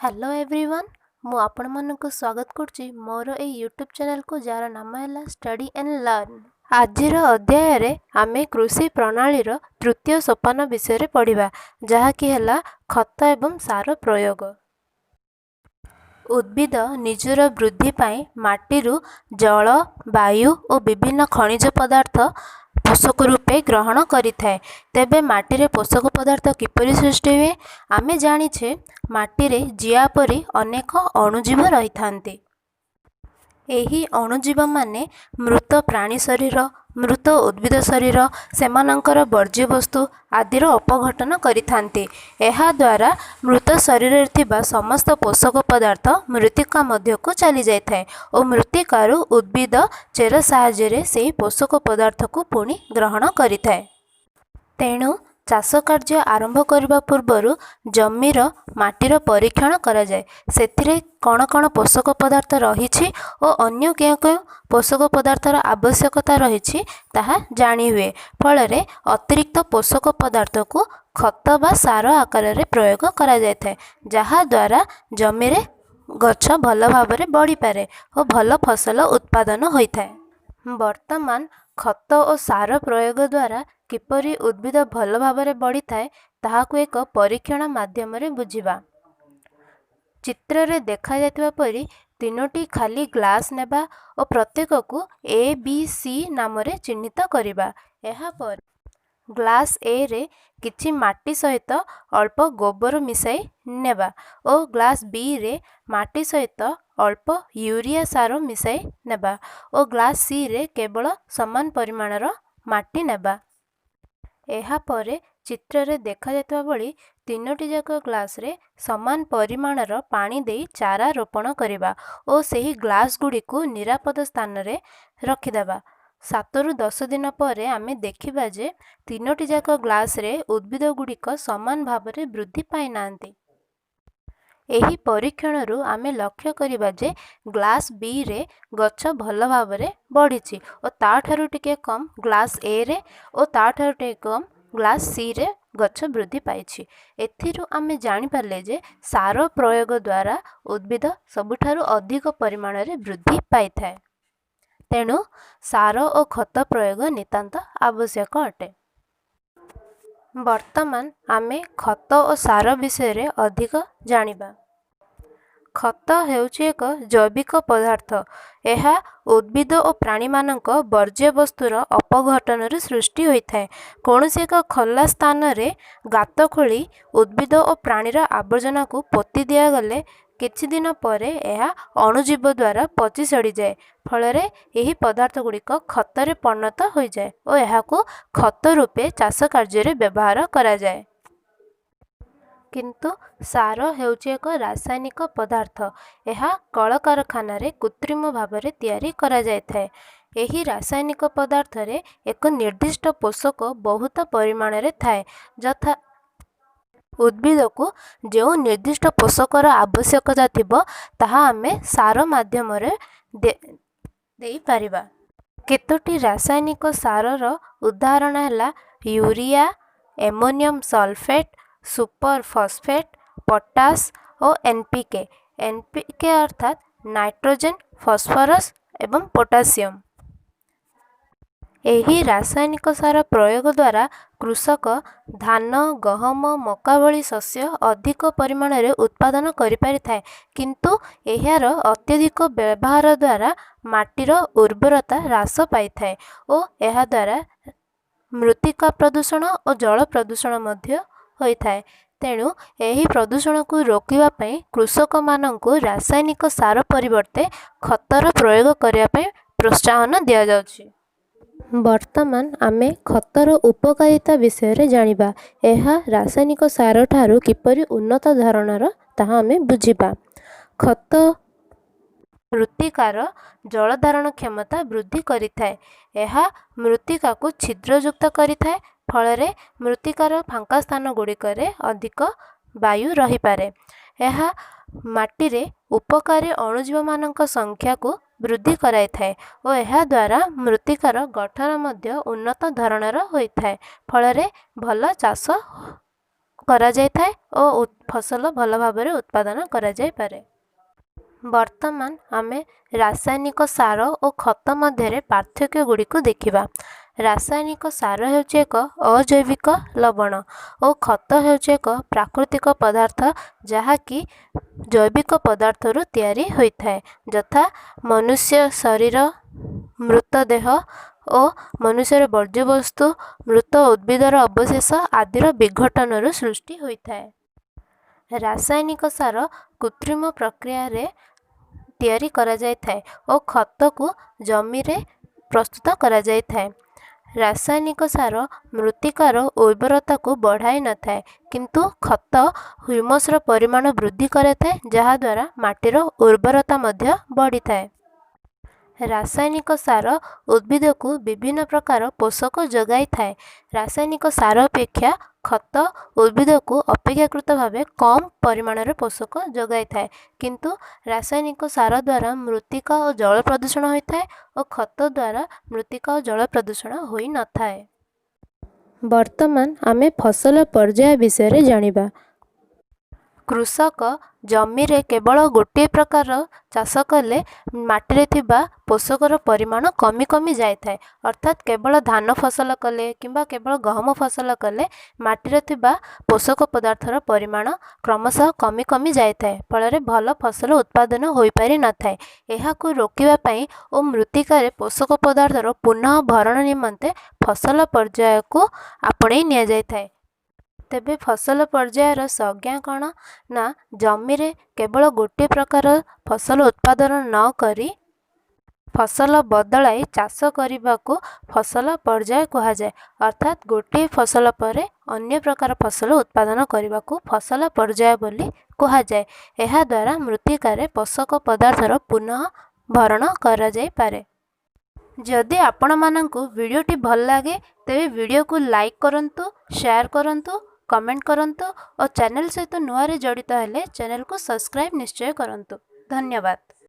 Hello everyone, ମୁଁ ଆପଣମାନଙ୍କୁ ସ୍ୱାଗତ କରୁଛି ମୋର ଏଇ ୟୁଟ୍ୟୁବ୍ ଚ୍ୟାନେଲ୍କୁ, ଯାହାର ନାମ ହେଲା ଷ୍ଟଡି ଆଣ୍ଡ ଲର୍ନ। ଆଜିର ଅଧ୍ୟାୟରେ ଆମେ କୃଷି ପ୍ରଣାଳୀର ତୃତୀୟ ସୋପାନ ବିଷୟରେ ପଢ଼ିବା, ଯାହାକି ହେଲା ଖତ ଏବଂ ସାର ପ୍ରୟୋଗ। ଉଦ୍ଭିଦ ନିଜର ବୃଦ୍ଧି ପାଇଁ ମାଟିରୁ ଜଳ, ବାୟୁ ଓ ବିଭିନ୍ନ ଖଣିଜ ପଦାର୍ଥ ପୋଷକ ରୂପେ ଗ୍ରହଣ କରିଥାଏ। ତେବେ ମାଟିରେ ପୋଷକ ପଦାର୍ଥ କିପରି ସୃଷ୍ଟି ହୁଏ? ଆମେ ଜାଣିଛେ, ମାଟିରେ ଜିଆ ପରି ଅନେକ ଅଣୁଜୀବ ରହିଥାନ୍ତି। ଏହି ଅଣୁଜୀବମାନେ ମୃତ ପ୍ରାଣୀ ଶରୀର, ମୃତ ଉଦ୍ଭିଦ ଶରୀର, ସେମାନଙ୍କର ବର୍ଜ୍ୟବସ୍ତୁ ଆଦିର ଅପଘଟନ କରିଥାନ୍ତି। ଏହାଦ୍ୱାରା ମୃତ ଶରୀରରେ ଥିବା ସମସ୍ତ ପୋଷକ ପଦାର୍ଥ ମୃତ୍ତିକା ମଧ୍ୟକୁ ଚାଲିଯାଇଥାଏ ଓ ମୃତ୍ତିକାରୁ ଉଦ୍ଭିଦ ଚେର ସାହାଯ୍ୟରେ ସେହି ପୋଷକ ପଦାର୍ଥକୁ ପୁଣି ଗ୍ରହଣ କରିଥାଏ। ତେଣୁ ଚାଷ କାର୍ଯ୍ୟ ଆରମ୍ଭ କରିବା ପୂର୍ବରୁ ଜମିର ମାଟିର ପରୀକ୍ଷଣ କରାଯାଏ। ସେଥିରେ କ'ଣ କ'ଣ ପୋଷକ ପଦାର୍ଥ ରହିଛି ଓ ଅନ୍ୟ କେଉଁ କେଉଁ ପୋଷକ ପଦାର୍ଥର ଆବଶ୍ୟକତା ରହିଛି, ତାହା ଜାଣିହୁଏ। ଫଳରେ ଅତିରିକ୍ତ ପୋଷକ ପଦାର୍ଥକୁ ଖତ ବା ସାର ଆକାରରେ ପ୍ରୟୋଗ କରାଯାଇଥାଏ, ଯାହାଦ୍ୱାରା ଜମିରେ ଗଛ ଭଲ ଭାବରେ ବଢ଼ିପାରେ ଓ ଭଲ ଫସଲ ଉତ୍ପାଦନ ହୋଇଥାଏ। ବର୍ତ୍ତମାନ ଖତ ଓ ସାର ପ୍ରୟୋଗ ଦ୍ୱାରା କିପରି ଉଦ୍ଭିଦ ଭଲ ଭାବରେ ବଢ଼ିଥାଏ, ତାହାକୁ ଏକ ପରୀକ୍ଷଣ ମାଧ୍ୟମରେ ବୁଝିବା। ଚିତ୍ରରେ ଦେଖାଯାଇଥିବା ପରି ତିନୋଟି ଖାଲି ଗ୍ଲାସ୍ ନେବା ଓ ପ୍ରତ୍ୟେକକୁ ଏ, ବି, ସି ନାମରେ ଚିହ୍ନିତ କରିବା। ଏହାପରେ ଗ୍ଲାସ୍ ଏରେ କିଛି ମାଟି ସହିତ ଅଳ୍ପ ଗୋବର ମିଶାଇ ନେବା ଓ ଗ୍ଲାସ୍ ବିରେ ମାଟି ସହିତ ଅଳ୍ପ ୟୁରିଆ ସାର ମିଶାଇ ନେବା ଓ ଗ୍ଲାସ୍ ସିରେ କେବଳ ସମାନ ପରିମାଣର ମାଟି ନେବା। ଏହାପରେ ଚିତ୍ରରେ ଦେଖାଯାଇଥିବା ଭଳି ତିନୋଟି ଯାକ ଗ୍ଲାସ୍ରେ ସମାନ ପରିମାଣର ପାଣି ଦେଇ ଚାରା ରୋପଣ କରିବା ଓ ସେହି ଗ୍ଲାସ୍ ଗୁଡ଼ିକୁ ନିରାପଦ ସ୍ଥାନରେ ରଖିଦେବା। 7ରୁ 10 ଦିନ ପରେ ଆମେ ଦେଖିବା ଯେ ତିନୋଟି ଯାକ ଗ୍ଲାସ୍ରେ ଉଦ୍ଭିଦ ଗୁଡ଼ିକ ସମାନ ଭାବରେ ବୃଦ୍ଧି ପାଇନାହାନ୍ତି। ଏହି ପରୀକ୍ଷଣରୁ ଆମେ ଲକ୍ଷ୍ୟ କରିବା ଯେ ଗ୍ଲାସ୍ ବିରେ ଗଛ ଭଲ ଭାବରେ ବଢ଼ିଛି ଓ ତା'ଠାରୁ ଟିକେ କମ୍ ଗ୍ଲାସ୍ ଏରେ ଓ ତା'ଠାରୁ ଟିକେ କମ୍ ଗ୍ଲାସ୍ ସିରେ ଗଛ ବୃଦ୍ଧି ପାଇଛି। ଏଥିରୁ ଆମେ ଜାଣିପାରିଲେ ଯେ ସାର ପ୍ରୟୋଗ ଦ୍ୱାରା ଉଦ୍ଭିଦ ସବୁଠାରୁ ଅଧିକ ପରିମାଣରେ ବୃଦ୍ଧି ପାଇଥାଏ। ତେଣୁ ସାର ଓ ଖତ ପ୍ରୟୋଗ ନିତାନ୍ତ ଆବଶ୍ୟକ ଅଟେ। ବର୍ତ୍ତମାନ ଆମେ ଖତ ଓ ସାର ବିଷୟରେ ଅଧିକ ଜାଣିବା। ଖତ ହେଉଛି ଏକ ଜୈବିକ ପଦାର୍ଥ। ଏହା ଉଦ୍ଭିଦ ଓ ପ୍ରାଣୀମାନଙ୍କ ବର୍ଜ୍ୟବସ୍ତୁର ଅପଘଟନରୁ ସୃଷ୍ଟି ହୋଇଥାଏ। କୌଣସି ଏକ ଖୋଲା ସ୍ଥାନରେ ଗାତ ଖୋଳି ଉଦ୍ଭିଦ ଓ ପ୍ରାଣୀର ଆବର୍ଜନାକୁ ପୋତି ଦିଆଗଲେ କିଛି ଦିନ ପରେ ଏହା ଅଣୁଜୀବ ଦ୍ୱାରା ପଚି ସଢ଼ିଯାଏ। ଫଳରେ ଏହି ପଦାର୍ଥ ଗୁଡ଼ିକ ଖତରେ ପରିଣତ ହୋଇଯାଏ ଓ ଏହାକୁ ଖତ ରୂପେ ଚାଷ କାର୍ଯ୍ୟରେ ବ୍ୟବହାର କରାଯାଏ। କିନ୍ତୁ ସାର ହେଉଛି ଏକ ରାସାୟନିକ ପଦାର୍ଥ। ଏହା କଳକାରଖାନାରେ କୃତ୍ରିମ ଭାବରେ ତିଆରି କରାଯାଇଥାଏ। ଏହି ରାସାୟନିକ ପଦାର୍ଥରେ ଏକ ନିର୍ଦ୍ଦିଷ୍ଟ ପୋଷକ ବହୁତ ପରିମାଣରେ ଥାଏ। ଯଥା, ଉଦ୍ଭିଦକୁ ଯେଉଁ ନିର୍ଦ୍ଦିଷ୍ଟ ପୋଷକର ଆବଶ୍ୟକତା ଥିବ, ତାହା ଆମେ ସାର ମାଧ୍ୟମରେ ଦେଇପାରିବା। କେତୋଟି ରାସାୟନିକ ସାରର ଉଦାହରଣ ହେଲା urea, ammonium sulphate, super phosphate, potash ଓ ଏନ୍.ପି.କେ। ଏନ୍.ପି.କେ ଅର୍ଥାତ୍ ନାଇଟ୍ରୋଜେନ୍, ଫସଫରସ୍ ଏବଂ ପୋଟାସିୟମ୍। ଏହି ରାସାୟନିକ ସାର ପ୍ରୟୋଗ ଦ୍ୱାରା କୃଷକ ଧାନ, ଗହମ, ମକା ଭଳି ଶସ୍ୟ ଅଧିକ ପରିମାଣରେ ଉତ୍ପାଦନ କରିପାରିଥାଏ। କିନ୍ତୁ ଏହାର ଅତ୍ୟଧିକ ବ୍ୟବହାର ଦ୍ୱାରା ମାଟିର ଉର୍ବରତା ହ୍ରାସ ପାଇଥାଏ ଓ ଏହାଦ୍ୱାରା ମୃତ୍ତିକା ପ୍ରଦୂଷଣ ଓ ଜଳ ପ୍ରଦୂଷଣ ମଧ୍ୟ ହୋଇଥାଏ। ତେଣୁ ଏହି ପ୍ରଦୂଷଣକୁ ରୋକିବା ପାଇଁ କୃଷକମାନଙ୍କୁ ରାସାୟନିକ ସାର ପରିବର୍ତ୍ତେ ଖତର ପ୍ରୟୋଗ କରିବା ପାଇଁ ପ୍ରୋତ୍ସାହନ ଦିଆଯାଉଛି। ବର୍ତ୍ତମାନ ଆମେ ଖତର ଉପକାରିତା ବିଷୟରେ ଜାଣିବା। ଏହା ରାସାୟନିକ ସାର ଠାରୁ କିପରି ଉନ୍ନତ ଧରଣର, ତାହା ଆମେ ବୁଝିବା। ଖତ ମୃତ୍ତିକାର ଜଳଧାରଣ କ୍ଷମତା ବୃଦ୍ଧି କରିଥାଏ। ଏହା ମୃତ୍ତିକାକୁ ଛିଦ୍ରଯୁକ୍ତ କରିଥାଏ। ଫଳରେ ମୃତ୍ତିକାର ଫାଙ୍କା ସ୍ଥାନ ଗୁଡ଼ିକରେ ଅଧିକ ବାୟୁ ରହିପାରେ। ଏହା ମାଟିରେ ଉପକାରୀ ଅଣୁଜୀବମାନଙ୍କ ସଂଖ୍ୟାକୁ ବୃଦ୍ଧି କରାଇଥାଏ ଓ ଏହାଦ୍ୱାରା ମୃତ୍ତିକାର ଗଠନ ମଧ୍ୟ ଉନ୍ନତ ଧରଣର ହୋଇଥାଏ। ଫଳରେ ଭଲ ଚାଷ କରାଯାଇଥାଏ ଓ ଫସଲ ଭଲ ଭାବରେ ଉତ୍ପାଦନ କରାଯାଇପାରେ। ବର୍ତ୍ତମାନ ଆମେ ରାସାୟନିକ ସାର ଓ ଖତ ମଧ୍ୟରେ ପାର୍ଥକ୍ୟ ଗୁଡ଼ିକୁ ଦେଖିବା। ରାସାୟନିକ ସାର ହେଉଛି ଏକ ଅଜୈବିକ ଲବଣ ଓ ଖତ ହେଉଛି ଏକ ପ୍ରାକୃତିକ ପଦାର୍ଥ, ଯାହାକି ଜୈବିକ ପଦାର୍ଥରୁ ତିଆରି ହୋଇଥାଏ, ଯଥା ମନୁଷ୍ୟ ଶରୀର, ମୃତଦେହ ଓ ମନୁଷ୍ୟର ବର୍ଜ୍ୟବସ୍ତୁ, ମୃତ ଉଦ୍ଭିଦର ଅବଶେଷ ଆଦିର ବିଘଟନରୁ ସୃଷ୍ଟି ହୋଇଥାଏ। ରାସାୟନିକ ସାର କୃତ୍ରିମ ପ୍ରକ୍ରିୟାରେ ତିଆରି କରାଯାଇଥାଏ ଓ ଖତକୁ ଜମିରେ ପ୍ରସ୍ତୁତ କରାଯାଇଥାଏ। ରାସାୟନିକ ସାର ମୃତ୍ତିକାର ଉର୍ବରତାକୁ ବଢ଼ାଇ ନଥାଏ, କିନ୍ତୁ ଖତ ହ୍ୟୁମସ୍ର ପରିମାଣ ବୃଦ୍ଧି କରିଥାଏ, ଯାହାଦ୍ୱାରା ମାଟିର ଉର୍ବରତା ମଧ୍ୟ ବଢ଼ିଥାଏ। ରାସାୟନିକ ସାର ଉଦ୍ଭିଦକୁ ବିଭିନ୍ନ ପ୍ରକାର ପୋଷକ ଯୋଗାଇଥାଏ। ରାସାୟନିକ ସାର ଅପେକ୍ଷା ଖତ ଉଦ୍ଭିଦକୁ ଅପେକ୍ଷାକୃତ ଭାବେ କମ୍ ପରିମାଣରେ ପୋଷକ ଯୋଗାଇଥାଏ, କିନ୍ତୁ ରାସାୟନିକ ସାର ଦ୍ୱାରା ମୃତ୍ତିକା ଓ ଜଳ ପ୍ରଦୂଷଣ ହୋଇଥାଏ ଓ ଖତ ଦ୍ୱାରା ମୃତ୍ତିକା ଓ ଜଳ ପ୍ରଦୂଷଣ ହୋଇନଥାଏ। ବର୍ତ୍ତମାନ ଆମେ ଫସଲ ପର୍ଯ୍ୟାୟ ବିଷୟରେ ଜାଣିବା। କୃଷକ ଜମିରେ କେବଳ ଗୋଟିଏ ପ୍ରକାର ଚାଷ କଲେ ମାଟିରେ ଥିବା ପୋଷକର ପରିମାଣ କମି କମି ଯାଇଥାଏ। ଅର୍ଥାତ୍ କେବଳ ଧାନ ଫସଲ କଲେ କିମ୍ବା କେବଳ ଗହମ ଫସଲ କଲେ ମାଟିରେ ଥିବା ପୋଷକ ପଦାର୍ଥର ପରିମାଣ କ୍ରମଶଃ କମି କମି ଯାଇଥାଏ, ଫଳରେ ଭଲ ଫସଲ ଉତ୍ପାଦନ ହୋଇପାରିନଥାଏ। ଏହାକୁ ରୋକିବା ପାଇଁ ଓ ମୃତ୍ତିକାରେ ପୋଷକ ପଦାର୍ଥର ପୁନଃ ଭରଣ ନିମନ୍ତେ ଫସଲ ପର୍ଯ୍ୟାୟକୁ ଆପଣେଇ ନିଆଯାଇଥାଏ। ତେବେ ଫସଲ ପର୍ଯ୍ୟାୟର ସଂଜ୍ଞା କ'ଣ ନା, ଜମିରେ କେବଳ ଗୋଟିଏ ପ୍ରକାର ଫସଲ ଉତ୍ପାଦନ ନ କରି ଫସଲ ବଦଳାଇ ଚାଷ କରିବାକୁ ଫସଲ ପର୍ଯ୍ୟାୟ କୁହାଯାଏ। ଅର୍ଥାତ୍ ଗୋଟିଏ ଫସଲ ପରେ ଅନ୍ୟ ପ୍ରକାର ଫସଲ ଉତ୍ପାଦନ କରିବାକୁ ଫସଲ ପର୍ଯ୍ୟାୟ ବୋଲି କୁହାଯାଏ। ଏହାଦ୍ୱାରା ମୃତ୍ତିକାରେ ପୋଷକ ପଦାର୍ଥର ପୁନଃ ଭରଣ କରାଯାଇପାରେ। ଯଦି ଆପଣମାନଙ୍କୁ ଭିଡ଼ିଓଟି ଭଲ ଲାଗେ, ତେବେ ଭିଡ଼ିଓକୁ ଲାଇକ୍ କରନ୍ତୁ, ସେୟାର କରନ୍ତୁ, କମେଣ୍ଟ କରନ୍ତୁ ଓ ଚ୍ୟାନେଲ୍ ସହିତ ନୂଆରେ ଜଡ଼ିତ ହେଲେ ଚ୍ୟାନେଲକୁ ସବସ୍କ୍ରାଇବ୍ ନିଶ୍ଚୟ କରନ୍ତୁ। ଧନ୍ୟବାଦ।